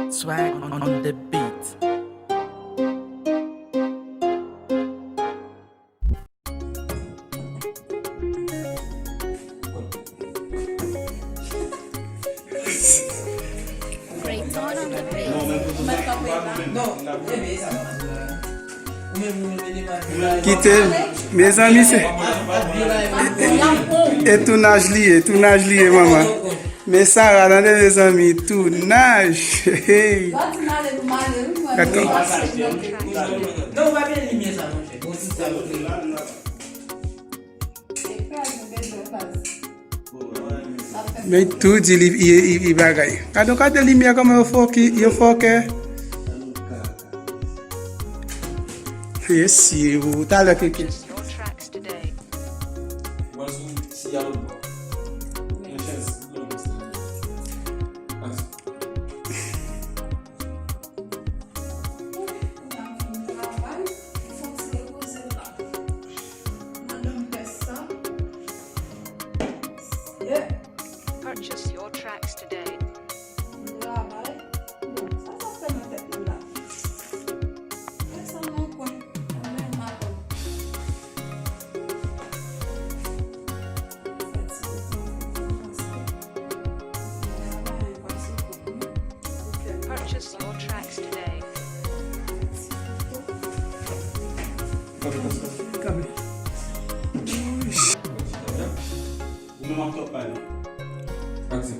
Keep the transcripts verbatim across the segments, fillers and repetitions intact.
Swag on, on the beat. Kite l. Mezanmi, se e, e, e tounaj li ye, tounaj li ye, manman. Men Sara, tande, mezanmi, tounaj. Hey. Gade. Men tou di li, li, li, li bagay. Gade, gade limyè kòman yo fòkè, yo fòkè. Yes, yo, talè keke. Purchase your tracks today. Purchase your tracks today. Ou menm ak tòp pale. Aksyon.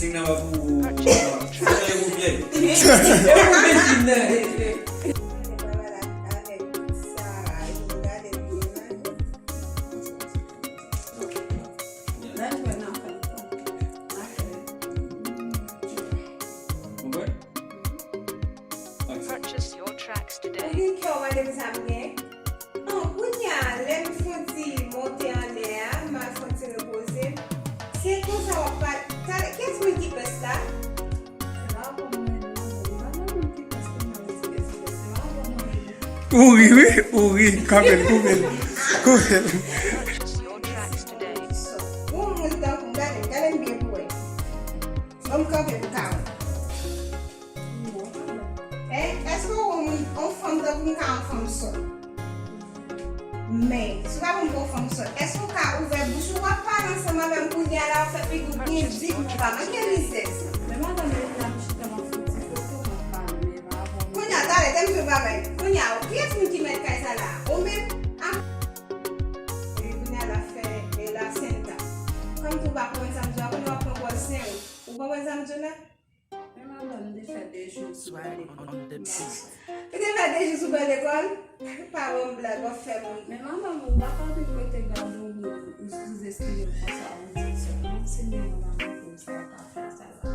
Siy nan pa pou ou. Siy nan yo pou vyèy. Purchase your tracks today. Ou gen kè w pa depi sa m gen. An, kounye a, lè m fè yon ti monte anlè a, m al fè yon ti repoze m. Se konsa w ap pale. Talè, kiyès moun ki pès la? Ou ri, wi, ou ri. Kanpe l, koupe l. Koupe l. Yon moun tankou m, gade m, gade m byen pou wè. Ban m kanpe pou ka wè. Hein? Èske w wè yon fanm tankou m ka yon fanm sòt? Men, si w pa konn yon fanm sòt, èske w ka ouvè bouch ou, w ap pale ansanm avè m kounye a la, w ap fè figi w byen vit, men w pa manke rizèz. Men madanm, e la m chita, m ap fè ti foto, m ap pale, men pa bon. Kounye a, talè, tèm sou bagay. Kounye a, kiyès moun ki mèt kay sa la? Ou menm? A. Epi kounye a, l ap fè, e, la senta. Kòm tou w pa konprann sa m di w a, kounye a w ap pran pòz sen w. Ou konprann sa m di w la? Men madanm, m te fè de jou sou bò lekòl. Ou te fè de jou sou bò lekòl? Pa ban m blag, w ap fè moun. Men madanm, ou pa ka vin rete gade w, ou sou esprime konsa, ou di sèlman, si moun nan pa konprann sa, w ka fè sa la.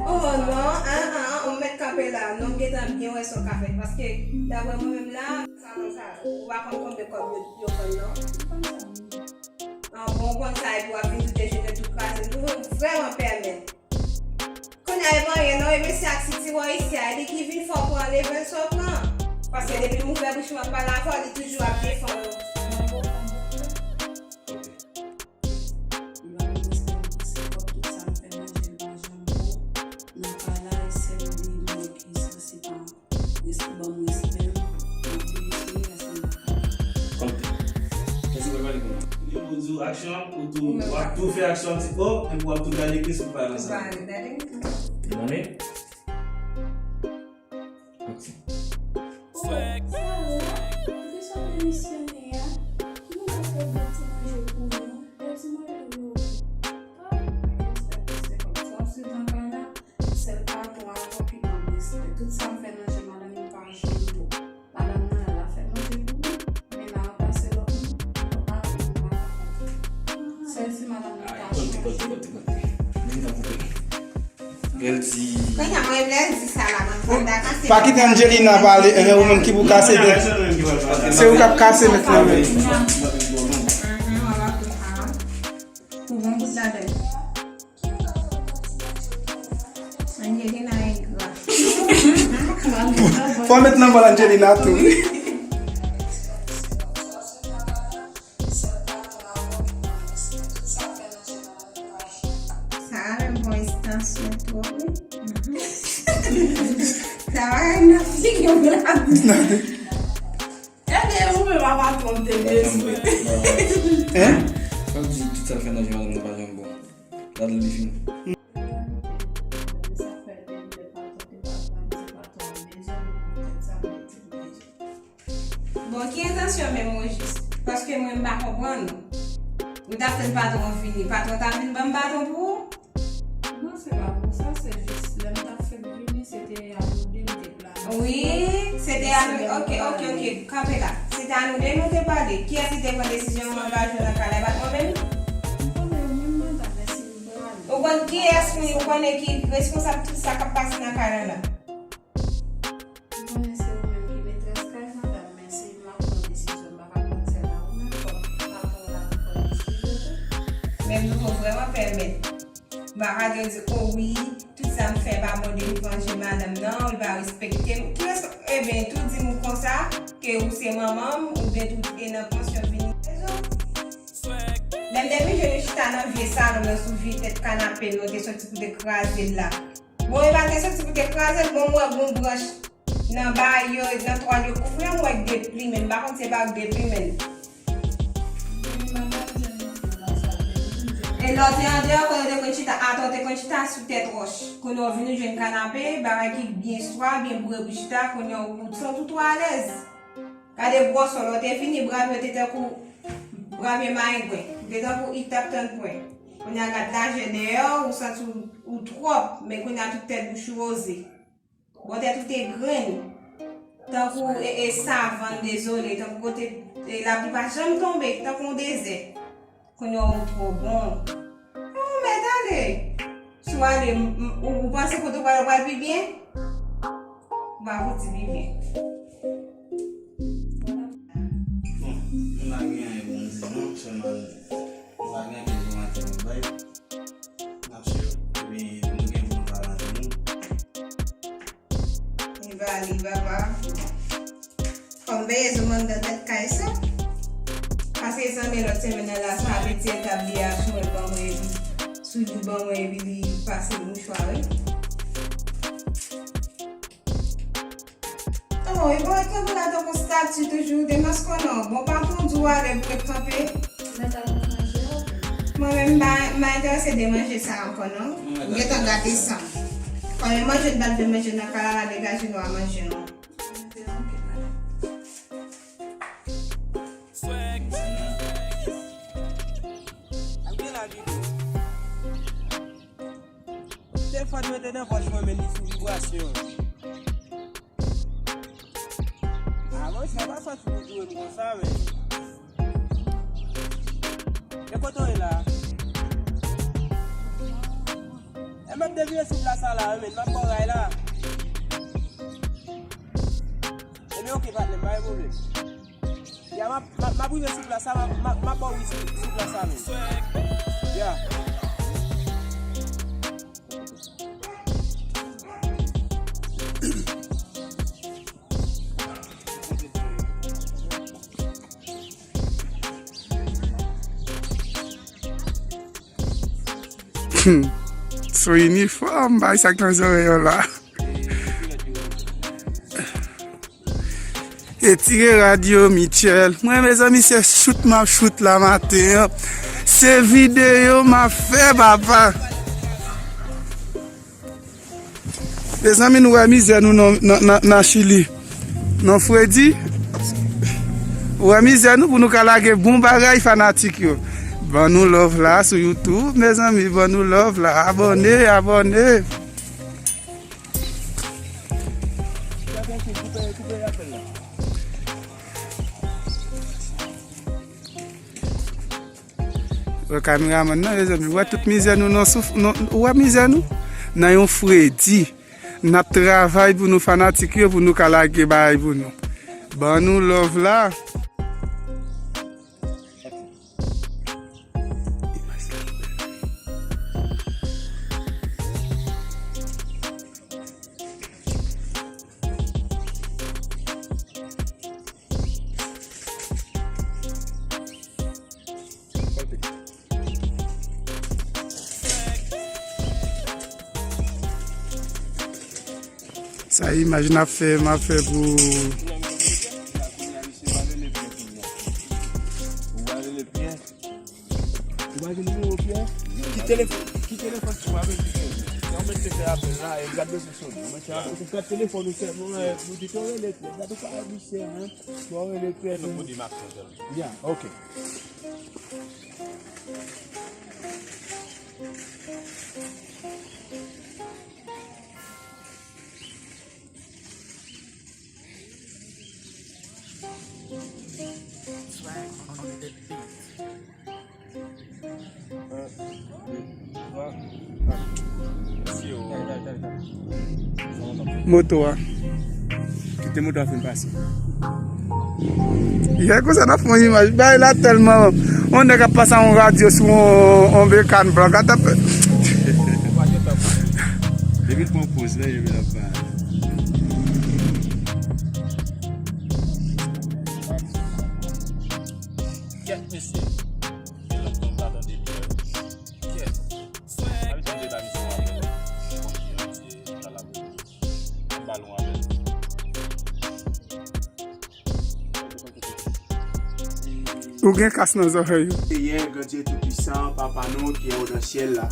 Oh non, an, an, an, ou mèt kanpe la. Non, m gentan byen wè sa w ka fè. Paske, daprè mwen menm la, sa, sa, ou pa konn konbyen kòb yo, yo vann, non? An, bon, w konn sa, epi w ap vin tou dejene tou kraze. M twouve w vrèman pèmèt. Kounye a, e pa anyen non, e mesye ak sitiwon isi a, e li ki vin fè w pran level sa w pran. Paske depi m ouvè bouch mwen ap pale avè w, li toujou ap defann ou. Li pa konn se kòb tout sa m fè manje, l pa janm bon. Nan kay la, e sèl li, li ki sanse pa. Respè, ban m respè m. M ap vini sou li, lè sa m ap pale. Kòmte. Kòmsi w pral pale kounye a. Li pou di w aksyon, ou tou, w ap tou fè aksyon an ti kò, epi w ap tou gade kiyès ou pale ansanm. Ou pale, gade m tou. Ou konnen? Aksyon. Oh, sa la, ki sòt demisyone a? Nou pa fè bon ti manje pou nou. Bèl ti manje pou nou. Ah, respè, respè, kòmsi w ap swiv nan kay la. Sèl patwon a, konplikan, respè. Tout sa m fè nan je madanm, li pa janm bon. Madanm nan, l ap fè manje pou nou, men l ap pase lòt moun, lòt patwon, nou pa ka konte. Sèl si madanm nan ta chanje. Ay, konte, konte, konte, konte. Men Lè l di. Kounye a mwen lè l di sa la, mwen pa dakò se Pa kite Angelina pale, eh, ou menm ki pou kase dèt. Se ou k ap kase nèt lan menm. Pou bon bout ladan. Angelina engra. Fò met nan bòl Angelina tou wi. Sa a menm bon estansyon twòp wi. Sa va nan figi w la. Ebyen ou menm a patwon m te bezwen. Hein? Sa w di tout sa l fè nan jan nan pa janm bon. Gad li fini. Bon, ki entansyon menm ou jis? Paske mwen m pa konprann ou. Ou t ap tann patwon vini, patwon t ap vin ban m baton pou ou? Non, se pa pou sa, se jis lè m t ap fèk vini, se te a nou de m te planifiye. Wi, se te a nou, ok, ok, ok, kanpe la. Se te a nou de nou te pale. Kiyès ki te pran desizyon mwen pa jwe nan kay la, e pa t mwen menm? M konnen mwen m mandan, men si m prale. Ou konn kiyès, ou konnen ki responsab tout sa k ap pase nan kay la la? M konnen se ou menm ki metrès kay, madanm, men si m ap pran desizyon, m pa ka pran sèl a ou menm, fòk patwon la pran desizyon tou. Men m toujou vrèman pèmèt. M pa ka di, o wi, tout sa m fè pa bon devanje madanm nan, li pa respekte m. Kiyès, ebyen, tou di m konsa, ke ou se manman m, oubyen tou te nan pansyon vini rezon. Lè m te vin jwenn yo chita nan vye salon nan sou vye tèt kanape m, yo te soti pou te kraze l la. Bon, yo pa te soti pou te kraze l, bon, m wè gon branch nan ba yo, nan twal yo kouvri an, m wè k deplimen, m pa konn se pa k deplimen. E lè w te andeyò, kote w te konn chita, atò w te konn chita sou tèt wòch. Kounye a w vin ou jwenn kanape, bagay ki byen swa, byen boure pou chita, kounye a w santi w twò alèz. Gade bwòsò, lè w te fini, bra m yo te tankou bra byen mayengwen. Ou te tankou it t ap tann pwen. Kounye a gad lajè dèyè w, ou santi w, ou twòp, men kounye a tout tèt bouch ou woze. Bò tèt ou te grenn. Tankou e, e savann dezole, tankou kote e, lapli pa janm tonbe, tankou yon dezè. Kounye a ou twò bon. Ou mèt ale. Si w ale, m- m- ou ou panse kote w pral, pral pi byen? Ou pa fouti pi byen. Bon, m pa gen anyen pou m di non, sèlman m pa gen anpil kòmantè pou m bay. N ap swiv, epi nou gen pou nou pale antre nou. Li va, li va pa. Fò m veye sou manm nan tèt kay sa. Pase zanmi lòt semèn nan la, sa apeti etabli a sou mwen ban mwen epi sou li ban mwen epi li pase mouchwa wi. Oh, e bon, ret kanpe la tankou stati toujou, demaske w non. Bon, pa pou w di w alè pou ret kanpe. Mwen ta pou manje yo. Mwen menm, m pa, m pa enterese de manje sa ankò non. M gentan gade san. Kòm e manje n pa t vle manje nan kay la, la degaje nou a manje non. Al gen la Djouly. Telefòn mwen te nan pòch mwen, men li sou vibrasyon. A bon, sa pa santi pou joure m konsa, men. E kote w ye la? E m ap devire sou plas sa la, men m ap ba w ray la. Ebyen, oke, patnè m, pa gen pwoblèm. Ya, m ap, m ap, m ap rive sou plas sa, m ap, m ap, m ap ba w wi sou, sou plas sa menm. Ya. Sou inifòm, bay sa k nan zòrèy yo la. Etire rad yo, Mitchell. Mwen, mezanmi, se chout m ap chout la maten an. Se videyo m ap fè, papa. Mezanmi, nou wè mizè nou nan, nan, nan, nan Chili. Non, Fredi. Ou wè mizè nou pou nou ka lage bon bagay, fanatik yo. Ban nou love la sou YouTube, mezanmi, ban nou love la. Abòne, abòne. Wè kameramann nan, mezanmi. Wè tout mizè nou nan souf, nou, ou wè mizè nou? Nan yon fredi, n ap travay pou nou fanatik yo, pou nou ka lage bagay pou nou. Ban nou love la. Sa e imaj n ap fè, m ap fè pou. Ou pa gen nimewo Pyè? Ki telefòn, ki telefòn ki w avè li? Ou mèt te fè apèl la, e gad mesye sone. Ou mèt fè apèl, ou gad telefòn ou sèlman, e, nou di te rele Pyè. Gad ou pa misye, hein? Bon, rele Pyè. Yo, ok. Moto a. Kite moto a fin pase. Yè konsa n ap fè yon imaj. Bagay la tèlman. Yon nèg ap pase yon radyo sou yon, yon bekàn blan. Gad ap. Depi l pran poz la, epi l ap pale. Kèt mesye. Gen lontan m pa tande Pyè. Kèt. Sa vin tande la misyon avè l. Bon, Pyè, misye, sa la pou li. An balon avè l. Ou gen kas nan zòrèy ou. Seyè, Gran Dye Toupisan, Papa nou ki anwo nan syèl la.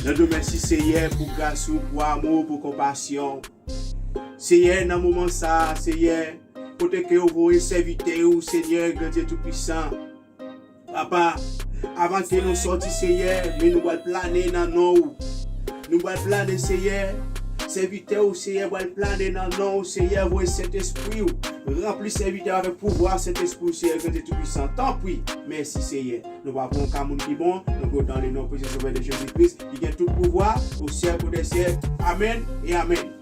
Nou di w mèsi, Seyè, pou gras ou, pou amou, pou konpasyon. Seyè, nan moman sa a, Seyè, kote ke w voye sèvitè ou, Senyè, Gran Dye Toupisan. Papa, avan ke nou sòti, Seyè, men nou pral plane nan non ou. Nou pral plane, Seyè. Sèvitè ou, Seyè, pral plane nan non ou, Seyè, voye Sentespri ou. Ranpli sèvitè avèk pouvwa Sentespri ou, Seyè, Gran Dye Toupisan. Tanpri, mèsi, Seyè. Nou pa pran ka moun ki bon, nou pran nan le non presieux Sauveur de Jésus-Christ, ki gen tout pouvwa, au siècle des siècles. Amen et amen.